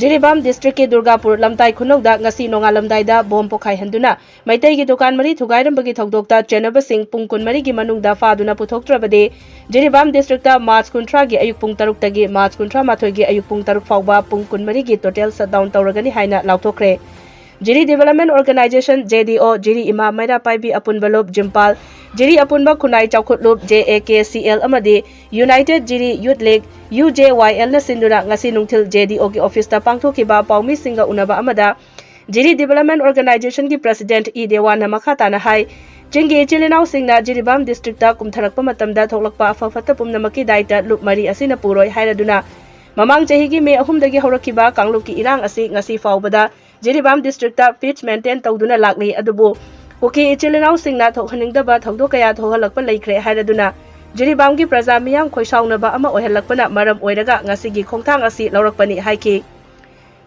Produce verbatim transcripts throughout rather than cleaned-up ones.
ꯖꯤꯔꯤꯕꯥꯝ ꯗꯤꯁꯇ꯭ꯔꯤꯛꯀꯤ ꯗꯨꯔꯒꯥꯄꯨꯔ ꯂꯝꯇꯥꯏ ꯈꯨꯅꯧꯗ ꯉꯁꯤ ꯅꯣꯡꯉꯥꯜꯂꯝꯗꯥꯏꯗ ꯕꯣꯝ ꯄꯣꯈꯥꯏꯍꯟꯗꯨꯅ ꯃꯩꯇꯩꯒꯤ ꯗꯨꯀꯥꯟ ꯃꯔꯤ ꯊꯨꯒꯥꯏꯔꯝꯕꯒꯤ ꯊꯧꯗꯣꯛꯇ ꯆꯦꯟꯅꯕꯁꯤꯡ ꯄꯨꯡ ꯀꯨꯟꯃꯔꯤꯒꯤ ꯃꯅꯨꯡꯗ ꯐꯥꯗꯨꯅ ꯄꯨꯊꯣꯛꯇ꯭ꯔꯕꯗꯤ ꯖꯤꯔꯤꯕꯥꯝ ꯗꯤꯁꯇ꯭ꯔꯤꯛꯇ ꯃꯥꯔꯆ ꯀꯨꯟꯊ꯭ꯔꯥꯒꯤ ꯑꯌꯨꯛ ꯄꯨꯡ ꯇꯔꯨꯛꯇꯒꯤ ꯃꯥꯔꯆ ꯀꯨꯟꯊ꯭ꯔꯥ ꯃꯥꯊꯣꯏꯒꯤ ꯑꯌꯨꯛ ꯄꯨꯡ ꯇꯔꯨꯛ ꯐꯥꯎꯕ ꯄꯨꯡ ꯀꯨꯟꯃꯔꯤꯒꯤ total shutdown ꯇꯧꯔꯒꯅꯤ ꯍꯥꯏꯅ ꯂꯥꯎꯊꯣꯛꯈ꯭ꯔꯦ꯫ ꯖꯤꯔꯤ Development Organization, J D O, ꯖꯤꯔꯤ ꯏꯃꯥ ꯃꯩꯔꯥ ꯄꯥꯏꯕꯤ ꯑꯄꯨꯟꯕ ꯂꯨꯞ ꯖꯤꯝꯄꯥꯜ, ꯖꯤꯔꯤ ꯑꯄꯨꯟꯕ ꯈꯨꯟꯅꯥꯏ ꯆꯥꯎꯈꯠ ꯂꯨꯞ, J A K C L, ꯑꯃꯗꯤ United Jiri Youth League, U J Y L, ꯅ ꯁꯤꯟꯗꯨꯅ ꯉꯁꯤ ꯅꯨꯡꯊꯤꯜ J D O ꯒꯤ ꯑꯣꯐꯤꯁꯇ ꯄꯥꯡꯊꯣꯛꯈꯤꯕ ꯄꯥꯎꯃꯤꯁꯤꯡꯒ ꯎꯅꯕ ꯑꯃꯗ ꯖꯤꯔꯤ Development Organization ꯒꯤ President ꯏ ꯗꯦꯋꯥꯟꯅ ꯃꯈꯥ ꯇꯥꯅ ꯍꯥꯏ, ꯆꯤꯡꯒꯤ ꯏꯆꯤꯜ ꯏꯅꯥꯎꯁꯤꯡꯅ ꯖꯤꯔꯤꯕꯥꯝ ꯗꯤꯁꯇ꯭ꯔꯤꯛꯇ ꯀꯨꯝꯊꯔꯛꯄ ꯃꯇꯝꯗ ꯊꯣꯛꯂꯛꯄ ꯑꯐ ꯐꯠꯇ ꯄꯨꯝꯅꯃꯛꯀꯤ ꯗꯥꯏꯇ ꯂꯨꯞ ꯃꯔꯤ ꯑꯁꯤꯅ ꯄꯨꯔꯣꯏ ꯍꯥꯏꯔꯗꯨꯅ, ꯃꯃꯥꯡ ꯆꯍꯤꯒꯤ ꯃꯦ ꯑꯍꯨꯝꯗꯒꯤ ꯍꯧꯔꯛꯈꯤꯕ ꯀꯥꯡꯂꯨꯞꯀꯤ ꯏꯔꯥꯡ ꯑꯁꯤ ꯉꯁꯤ ꯐꯥꯎꯕꯗ ꯖꯤꯔꯤꯕꯥꯝ ꯗꯤꯁꯇ꯭ꯔꯤꯛꯇ peace maintain ꯇꯧꯗꯨꯅ ꯂꯥꯛꯂꯤ꯫ ꯑꯗꯨꯕꯨ ꯀꯨꯀꯤ ꯏꯆꯤꯜ ꯏꯅꯥꯎꯁꯤꯡꯅ ꯊꯣꯛꯍꯟꯅꯤꯡꯗꯕ ꯊꯧꯗꯣꯛ ꯀꯌꯥ ꯊꯣꯛꯍꯜꯂꯛꯄ ꯂꯩꯈ꯭ꯔꯦ ꯍꯥꯏꯔꯗꯨꯅ, ꯖꯤꯔꯤꯕꯥꯝꯒꯤ ꯄ꯭ꯔꯖꯥ ꯃꯤꯌꯥꯝ ꯈꯣꯏꯁꯥꯎꯅꯕ ꯑꯃ ꯑꯣꯏꯍꯜꯂꯛꯄꯅ ꯃꯔꯝ ꯑꯣꯏꯔꯒ ꯉꯁꯤꯒꯤ ꯈꯣꯡꯊꯥꯡ ꯑꯁꯤ ꯂꯧꯔꯛꯄꯅꯤ ꯍꯥꯏꯈꯤ꯫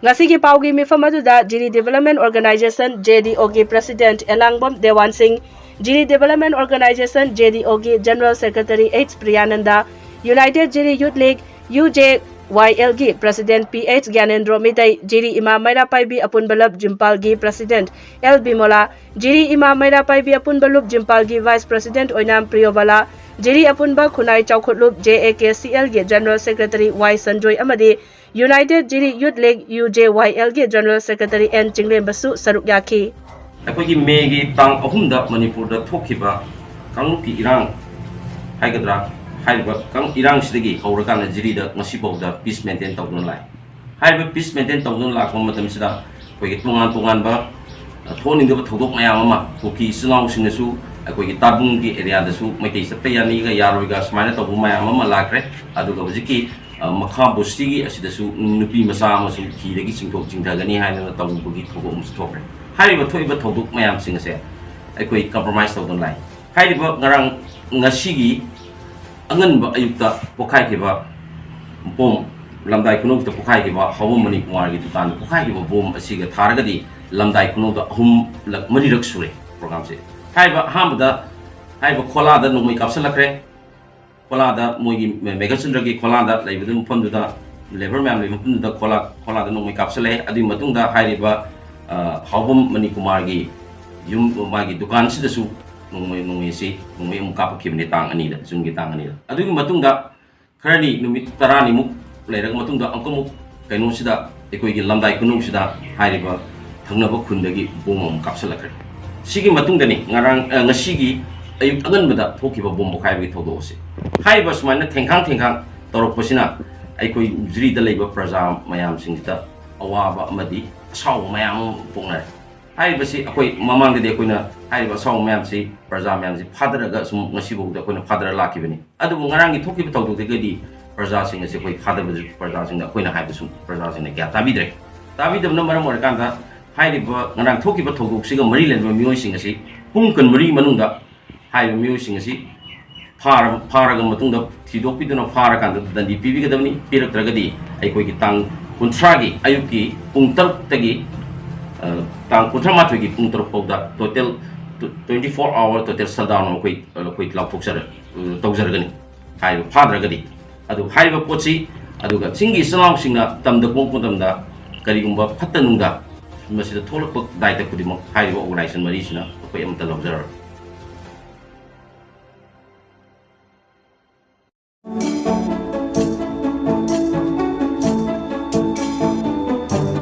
ꯉꯁꯤꯒꯤ ꯄꯥꯎꯒꯤ ꯃꯤꯐꯝ ꯑꯗꯨꯗ ꯖꯤꯔꯤ Development Organization, J D O ꯒꯤ President ꯑꯦꯂꯥꯡꯕꯝ ꯗꯦꯋꯥꯟ ꯁꯤꯡ, ꯖꯤꯔꯤ Development Organization, J D O ꯒꯤ General Secretary H ꯄ꯭ꯔꯤꯌꯥꯅꯟꯗ, United Jiri Youth League, U J Y L ꯒꯤ President P H ꯒ꯭ꯌꯥꯅꯦꯟꯗ꯭ꯔꯣ ꯃꯤꯇꯩ, ꯖꯤꯔꯤ ꯏꯃꯥ ꯃꯩꯔꯥ ꯄꯥꯏꯕꯤ ꯑꯄꯨꯟꯕ ꯂꯨꯞ ꯖꯤꯝꯄꯥꯜꯒꯤ President L ꯕꯤꯃꯣꯂꯥ, ꯖꯤꯔꯤ ꯏꯃꯥ ꯃꯩꯔꯥ ꯄꯥꯏꯕꯤ ꯑꯄꯨꯟꯕ ꯂꯨꯞ ꯖꯤꯝꯄꯥꯜꯒꯤ Vice President ꯑꯣꯏꯅꯥꯝ ꯄ꯭ꯔꯤꯌꯣꯕꯥꯂꯥ, ꯖꯤꯔꯤ ꯑꯄꯨꯟꯕ ꯈꯨꯟꯅꯥꯏ ꯆꯥꯎꯈꯠ ꯂꯨꯞ, J A K C L ꯒꯤ General Secretary ꯋꯥꯏ ꯁꯟꯖꯣꯏ ꯑꯃꯗꯤ United Jiri Youth League, U J Y L ꯒꯤ General Secretary ꯑꯦꯟ ꯆꯤꯡꯂꯦꯝꯕꯁꯨ ꯁꯔꯨꯛ ꯌꯥꯈꯤ꯫ ꯑꯩꯈꯣꯏꯒꯤ ꯃꯦꯒꯤ ꯇꯥꯡ ꯑꯍꯨꯝꯗ ꯃꯅꯤꯄꯨꯔꯗ ꯊꯣꯛꯈꯤꯕ ꯀꯥꯡꯂꯨꯞꯀꯤ ꯏꯔꯥꯡ ꯍꯥꯏꯒꯗ꯭ꯔꯥ, ꯍꯥꯏꯔꯤꯕ ꯀꯥꯡ-, ꯏꯔꯥꯡꯁꯤꯗꯒꯤ ꯍꯧꯔꯀꯥꯟꯗ ꯖꯤꯔꯤꯗ ꯉꯁꯤꯐꯥꯎꯗ peace maintain ꯇꯧꯗꯨꯅ ꯂꯥꯛꯏ꯫ ꯍꯥꯏꯔꯤꯕ peace maintain ꯇꯧꯗꯨꯅ ꯂꯥꯛꯄ ꯃꯇꯝꯁꯤꯗ ꯑꯩꯈꯣꯏꯒꯤ ꯇꯣꯉꯥꯟ ꯇꯣꯉꯥꯟꯕ, ꯑ, ꯊꯣꯛꯍꯟꯅꯤꯡꯗꯕ ꯊꯧꯗꯣꯛ ꯃꯌꯥꯝ ꯑꯃ, ꯀꯨꯀꯤ ꯏꯆꯤꯜ ꯏꯅꯥꯎꯁꯤꯡꯅꯁꯨ ꯑꯩꯈꯣꯏꯒꯤ ꯇꯥꯕꯨꯡꯒꯤ areaꯗꯁꯨ ꯃꯩꯇꯩ ꯆꯠꯄ ꯌꯥꯅꯤꯒ ꯌꯥꯔꯣꯏꯒ ꯁꯨꯃꯥꯏꯅ ꯇꯧꯕ ꯃꯌꯥꯝ ꯑꯃ ꯂꯥꯛꯈ꯭ꯔꯦ꯫ ꯑꯗꯨꯒ ꯍꯧꯖꯤꯛꯀꯤ, ꯑ, ꯃꯈꯥ ꯕꯁꯇꯤꯒꯤ ꯑꯁꯤꯗꯁꯨ ꯅꯨꯄꯤ ꯃꯆꯥ ꯑꯃꯁꯨ ꯍꯤꯗꯒꯤ ꯆꯤꯡꯊꯣꯛ ꯆꯤꯡꯊꯒꯅꯤ ꯍꯥꯏꯗꯅ ꯇꯧꯕꯒꯤ ꯊꯧꯗꯣꯛ ꯑꯃꯁꯨ ꯊꯣꯛꯈ꯭ꯔꯦ꯫ ꯍꯥꯏꯔꯤꯕ ꯊꯣꯛꯏꯕ ꯊꯧꯗꯣꯛ ꯃꯌꯥꯝꯁꯤꯡ ꯑꯁꯦ ꯑꯩꯈꯣꯏ compromise ꯇꯧꯗꯨꯅ ꯂꯥꯛꯏ꯫ ꯍꯥꯏꯔꯤꯕ ꯉꯔꯥꯡ, ꯉꯁꯤꯒꯤ ꯑꯉꯟꯕ ꯑꯌꯨꯛꯇ ꯄꯣꯈꯥꯏꯈꯤꯕ ꯕꯣꯝ, ꯂꯝꯗꯥꯏ ꯈꯨꯅꯧꯗ ꯄꯣꯈꯥꯏꯈꯤꯕ ꯍꯥꯎꯕꯝ ꯃꯅꯤꯀꯨꯃꯥꯔꯒꯤ ꯗꯨꯀꯥꯟꯗ ꯄꯣꯈꯥꯏꯈꯤꯕ ꯕꯣꯝ ꯑꯁꯤꯒ ꯊꯥꯔꯒꯗꯤ ꯂꯝꯗꯥꯏ ꯈꯨꯅꯧꯗ ꯑꯍꯨꯝꯂꯛ, ꯃꯔꯤꯔꯛ ꯁꯨꯔꯦ programꯁꯦ꯫ ꯍꯥꯏꯔꯤꯕ ꯑꯍꯥꯟꯕꯗ ꯍꯥꯏꯔꯤꯕ ꯈꯣꯂꯥꯗ ꯅꯣꯡꯃꯩ ꯀꯥꯞꯁꯤꯜꯂꯛꯈ꯭ꯔꯦ꯫ ꯈꯣꯂꯥꯗ ꯃꯣꯏꯒꯤ ꯃꯦ-, ꯃꯦꯘꯆꯟꯗ꯭ꯔꯒꯤ ꯈꯣꯂꯥꯗ ꯂꯩꯕꯗꯨ ꯃꯐꯝꯗꯨꯗ ꯂꯦꯕꯔ ꯃꯌꯥꯝ ꯂꯩꯕ ꯃꯐꯝꯗꯨꯗ ꯈꯣꯂꯥ ꯈꯣꯂꯥꯗ ꯅꯣꯡꯃꯩ ꯀꯥꯞꯁꯤꯜꯂꯦ꯫ ꯑꯗꯨꯒꯤ ꯃꯇꯨꯡꯗ ꯍꯥꯏꯔꯤꯕ, ꯑ, ꯍꯥꯎꯕꯝ ꯃꯅꯤꯀꯨꯃꯥꯔꯒꯤ ꯌꯨꯝ, ꯃꯥꯒꯤ ꯗꯨꯀꯥꯟꯁꯤꯗꯁꯨ ꯅꯣꯡꯃꯩ ꯅꯣꯡꯃꯩꯁꯤ ꯅꯣꯡꯃꯩ ꯑꯃꯨꯛ ꯀꯥꯞꯄꯛꯈꯤꯕꯅꯤ, ꯇꯥꯡ ꯑꯅꯤꯗ, ꯖꯨꯟꯒꯤ ꯇꯥꯡ ꯑꯅꯤꯗ꯫ ꯑꯗꯨꯒꯤ ꯃꯇꯨꯡꯗ ꯈꯔꯅꯤ, ꯅꯨꯃꯤꯠ ꯇꯔꯥꯅꯤꯃꯨꯛ ꯂꯩꯔꯕ ꯃꯇꯨꯡꯗ ꯑꯃꯨꯛꯀꯃꯨꯛ ꯀꯩꯅꯣꯁꯤꯗ, ꯑꯩꯈꯣꯏꯒꯤ ꯂꯝꯗꯥꯏ ꯈꯨꯅꯧꯁꯤꯗ ꯍꯥꯏꯔꯤꯕ ꯊꯪꯅꯕ ꯈꯨꯟꯗꯒꯤ ꯕꯣꯝ ꯑꯃꯨꯛ ꯀꯥꯞꯁꯤꯜꯂꯛꯈ꯭ꯔꯦ꯫ ꯁꯤꯒꯤ ꯃꯇꯨꯡꯗꯅꯤ ꯉꯔꯥꯡ, ꯑ, ꯉꯁꯤꯒꯤ ꯑꯌꯨꯛ ꯑꯉꯟꯕꯗ ꯊꯣꯛꯈꯤꯕ ꯕꯣꯝ ꯄꯣꯈꯥꯏꯕꯒꯤ ꯊꯧꯗꯣꯛ ꯑꯁꯤ꯫ ꯍꯥꯏꯔꯤꯕ ꯁꯨꯃꯥꯏꯅ ꯊꯦꯡꯈꯥꯡ ꯊꯦꯡꯈꯥꯡ ꯇꯧꯔꯛꯄꯁꯤꯅ ꯑꯩꯈꯣꯏ ꯖꯤꯔꯤꯗ ꯂꯩꯕ ꯄ꯭ꯔꯖꯥ ꯃꯌꯥꯝꯁꯤꯡꯁꯤꯗ ꯑꯋꯥꯕ ꯑꯃꯗꯤ ꯑꯁꯥꯎꯕ ꯃꯌꯥꯝ ꯑꯃ ꯄꯣꯛꯅꯔꯦ꯫ ꯍꯥꯏꯔꯤꯕꯁꯤ ꯑꯩꯈꯣꯏ ꯃꯃꯥꯡꯗꯗꯤ ꯑꯩꯈꯣꯏꯅ ꯍꯥꯏꯔꯤꯕ ꯑꯁꯥꯎꯕ ꯃꯌꯥꯝꯁꯤ, ꯄ꯭ꯔꯖꯥ ꯃꯌꯥꯝꯁꯤ ꯐꯥꯗꯔꯒ ꯁꯨꯝ ꯉꯁꯤꯐꯥꯎꯗ ꯑꯩꯈꯣꯏꯅ ꯐꯥꯗꯔ ꯂꯥꯛꯈꯤꯕꯅꯤ꯫ ꯑꯗꯨꯕꯨ ꯉꯔꯥꯡꯒꯤ ꯊꯣꯛꯈꯤꯕ ꯊꯧꯗꯣꯛꯇꯒꯤꯗꯤ ꯄ꯭ꯔꯖꯥꯁꯤꯡ ꯑꯁꯤ ꯑꯩꯈꯣꯏ ꯐꯥꯗꯕꯁꯨ, ꯄ꯭ꯔꯖꯥꯁꯤꯡꯅ ꯑꯩꯈꯣꯏꯅ ꯍꯥꯏꯕꯁꯨ ꯄ꯭ꯔꯖꯥꯁꯤꯡꯅ ꯀꯌꯥ ꯇꯥꯕꯤꯗ꯭ꯔꯦ꯫ ꯇꯥꯕꯤꯗꯕꯅ ꯃꯔꯝ ꯑꯣꯏꯔꯀꯥꯟꯗ ꯍꯥꯏꯔꯤꯕ ꯉꯔꯥꯡ ꯊꯣꯛꯈꯤꯕ ꯊꯧꯗꯣꯛꯁꯤꯒ ꯃꯔꯤ ꯂꯩꯅꯕ ꯃꯤꯑꯣꯏꯁꯤꯡ ꯑꯁꯤ ꯄꯨꯡ ꯀꯨꯟꯃꯔꯤ ꯃꯅꯨꯡꯗ ꯍꯥꯏꯔꯤꯕ ꯃꯤꯑꯣꯏꯁꯤꯡ ꯑꯁꯤ ꯐꯥꯔ-, ꯐꯥꯔꯒ ꯃꯇꯨꯡꯗ ꯊꯤꯗꯣꯛꯄꯤꯗꯨꯅ ꯐꯥꯔꯀꯥꯟꯗ ꯗꯟꯗꯤ ꯄꯤꯕꯤꯒꯗꯕꯅꯤ꯫ ꯄꯤꯔꯛꯇ꯭ꯔꯒꯗꯤ ꯑꯩꯈꯣꯏꯒꯤ ꯇꯥꯡ ꯀꯨꯟꯊ꯭ꯔꯥꯒꯤ ꯑꯌꯨꯛꯀꯤ ꯄꯨꯡ ꯇꯔꯨꯛꯇꯒꯤ, ꯑ, ꯇꯥꯡ ꯀꯨꯟꯊ꯭ꯔꯥ ꯃꯥꯊꯣꯏꯒꯤ ꯄꯨꯡ ꯇꯔꯨꯛ ꯐꯥꯎꯗ total, twenty four hour total shutdown ꯑꯩꯈꯣꯏ, ꯑꯩꯈꯣꯏ ꯂꯥꯎꯊꯣꯛꯆꯔ-, ꯇꯧꯖꯔꯒꯅꯤ꯫ ꯍꯥꯏꯔꯤꯕ ꯐꯥꯗ꯭ꯔꯒꯗꯤ꯫ ꯑꯗꯨ ꯍꯥꯏꯔꯤꯕ ꯄꯣꯠꯁꯤ, ꯑꯗꯨꯒ ꯆꯤꯡꯒꯤ ꯏꯆꯤꯜ ꯏꯅꯥꯎꯁꯤꯡꯅ ꯇꯝꯗ ꯀꯨꯝꯃꯛꯄ ꯃꯇꯝꯗ ꯀꯔꯤꯒꯨꯝꯕ ꯐꯠꯇ ꯅꯨꯡꯗ ꯃꯁꯤꯗ ꯊꯣꯛꯂꯛꯄ ꯗꯥꯏꯇ ꯈꯨꯗꯤꯡꯃꯛ ꯍꯥꯏꯔꯤꯕ organization ꯃꯔꯤꯁꯤꯅ ꯑꯩꯈꯣꯏ ꯑꯃꯠꯇ ꯂꯧꯖꯔꯔꯣꯏ꯫